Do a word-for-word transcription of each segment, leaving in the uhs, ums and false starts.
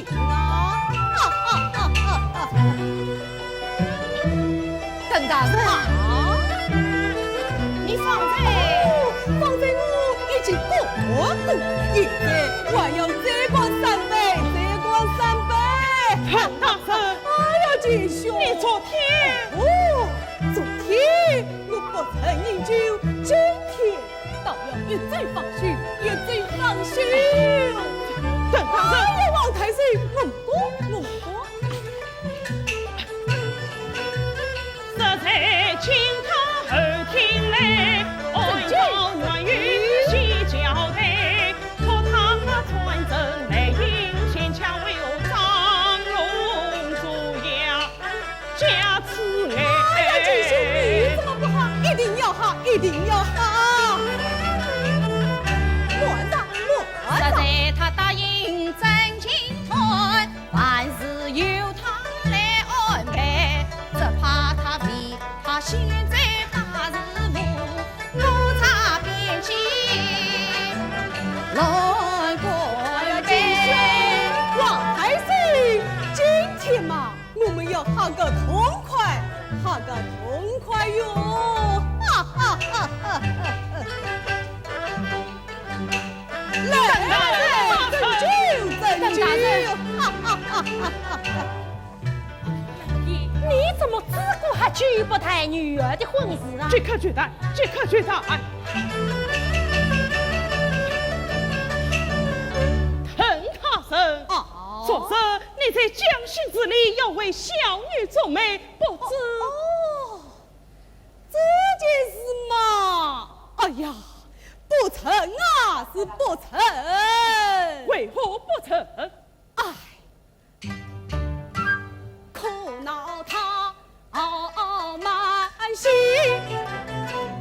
啊，哈哈哈哈哈！ 鄧大人啊，你方才，哦，方才我已经过过，现在还要再灌三杯，再灌三杯。鄧大人，哎呀，贤兄，你昨天，哦，昨天我不曾饮酒，今天倒要一醉方休，一醉方休。哎呀，王太师，我讲，我讲。 哎呀，贤兄，你怎么不喝？一定要喝，一定要喝！慢着，慢着！哎呀，贤兄，王太师，今天嘛，我们要喝个痛快，喝个痛快哟！哈哈哈哈哈哈！来来来，斟酒，斟酒！哈哈哈哈哈哈！ 你怎么只顾喝酒不谈女儿的婚事啊？即刻就谈，即刻就谈。鄧大人，哦。昨日你在江心寺里要为小女做媒，不知，哦，哦，这件事嘛，哎呀，不成啊，是不成。为何不成？唉， 苦恼他傲慢心，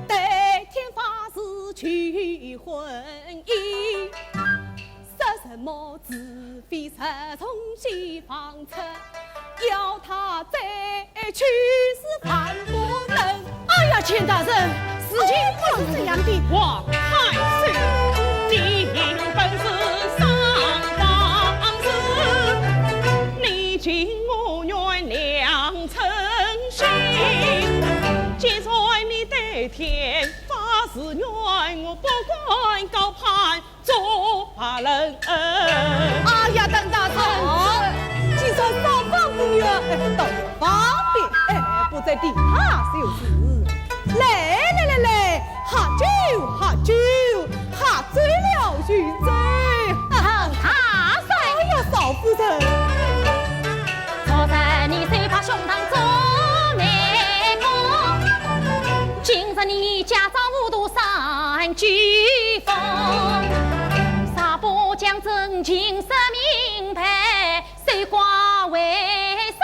对天发誓求婚姻，说什么子妃若从洞房出，要他再娶是万不能。哎呀，钱大人，事情不是这样的。王太师，你本是上房事，你情我愿两 成心。既然你对天发誓愿，我不敢高攀做别人。哎呀，鄧大人，哦，既然双方不愿，哎，都方便，哎，不再提他就是。来来来来，喝酒喝酒， 喝醉了就醉。啊，大人。哎呀，少夫人。昨日你手拍胸膛做媒公，今日你假装糊涂三句疯，若不将真情说明白，守寡为少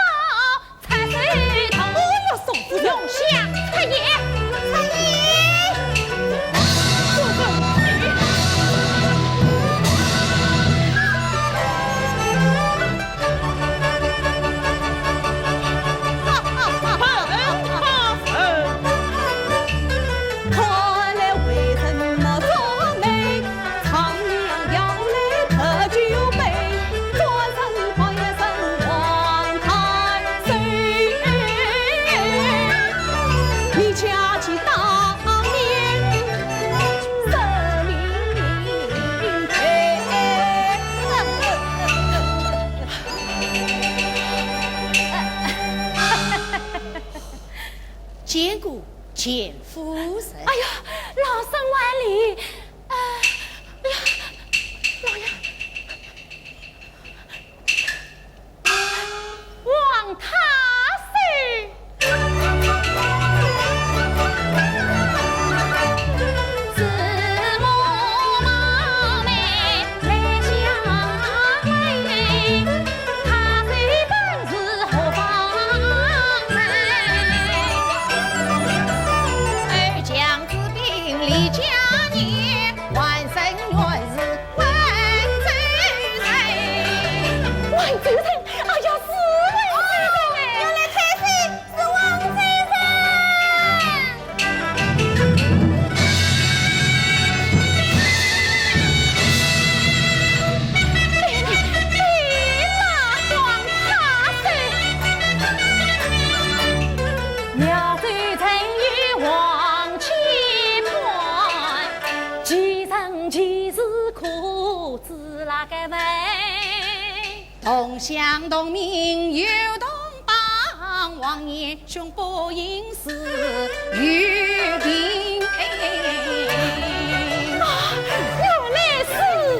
哎呀，少夫人。容香，出言，出言。个问。同乡同名又同邦，王爷兄不应是有病。啊，原来如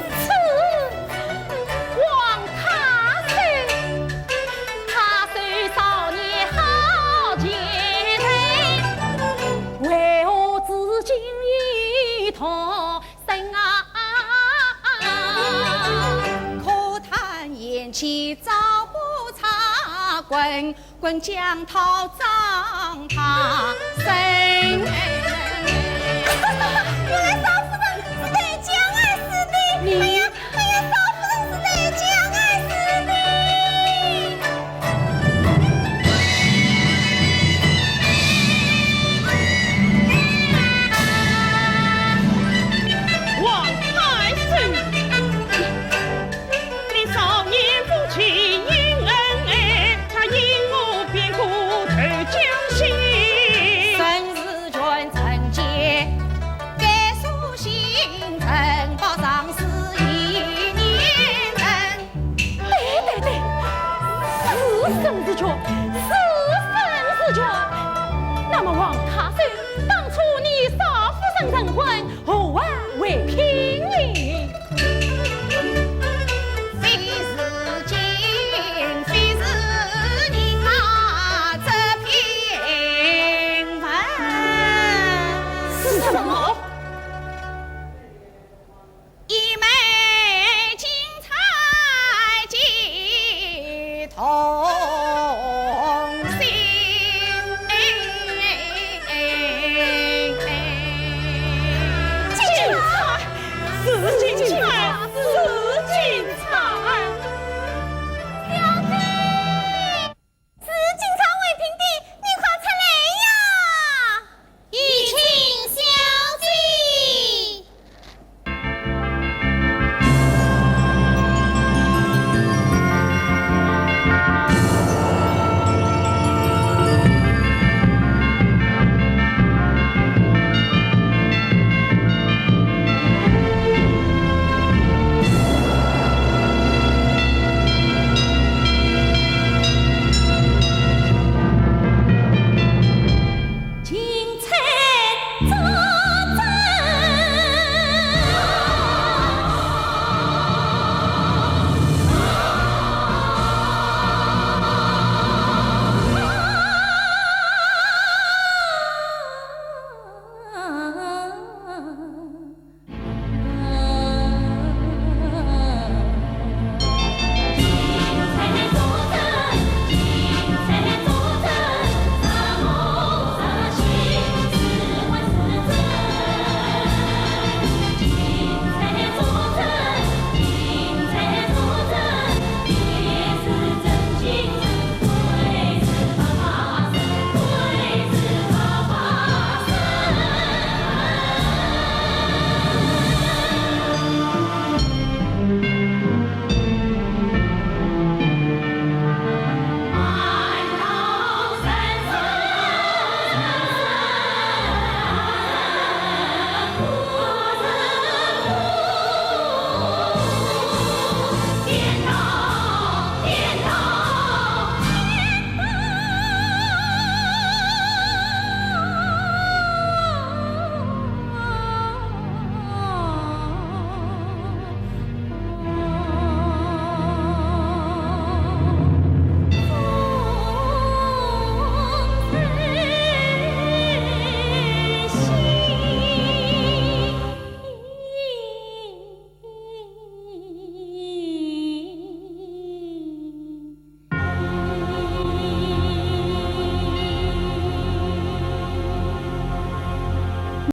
此。王太师，太师少年好奇才，为何至今一同 生啊，可叹贤妻早不察，滚滚江涛涨他身。原来赵夫人是对江岸死的。哎呀，